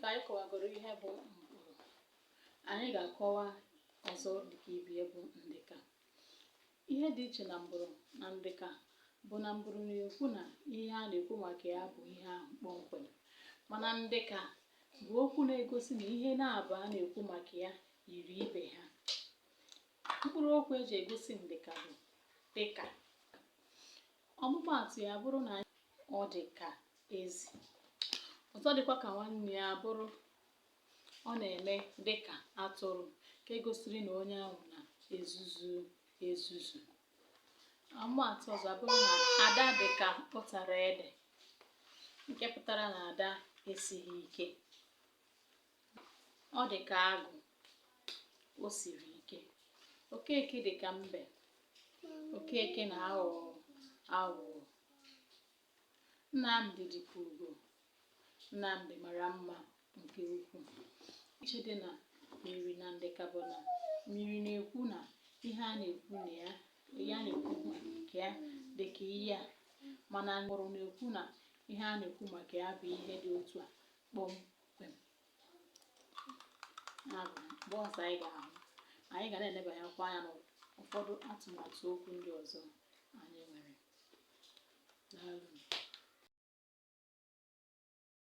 Dịka anyị kọwagoro ihe bụ mbụrụ, anyị ga-akọwa ọzọ dịka ibe ya bụ ndịka. Ihe dị iche na mbụrụ na ndịka bụ na mbụrụ na-ekwu na ihe a na-ekwu maka ya bụ ihe ahụ kpọmkwem, mana ndịka bụ okwu na-egosi na ihe naabọ a na-ekwu maka ya yiri ibe ha. Mkpụrụ okwu eji egosi ndịka bụ dịka. Ọmụmaatụ ya bụrụ na ọ dị ka ezi. Ọzọ dịkwa ka nwanne ya bụrụ ọ na-eme dịka atụrụ, nke gosiri na onye ahụ na-ezuzu ezuzu. Ọmụmaatụ ọzọ abụrụ na Ada dị ka ụtara ede, nke pụtara na Ada esighị ike. Ọ dị ka agụ, o siri ike. Okeke dị ka mbe, Okeke na-aghọ aghụghọ. Nnamdi dị ka ugo, Nnamdi mara mma nke ukwuu. Iche dị na myiri na ndịka bụ na myiri na-ekwu na ihe a na-ekwu na ya ihe a na-ekwu maka ya dị ka ihe a, mana mbụrụ na-ekwu na ihe a na-ekwu maka ya bụ ihe dị otu a kpọmkwem. Ya bụ, mgbe ọzọ anyị ga-ahụ, anyị ga na-enebanyekwa anya n'ụfọdụ atụmatụ okwu ndị ọzọ anyị nwere. Daalụ.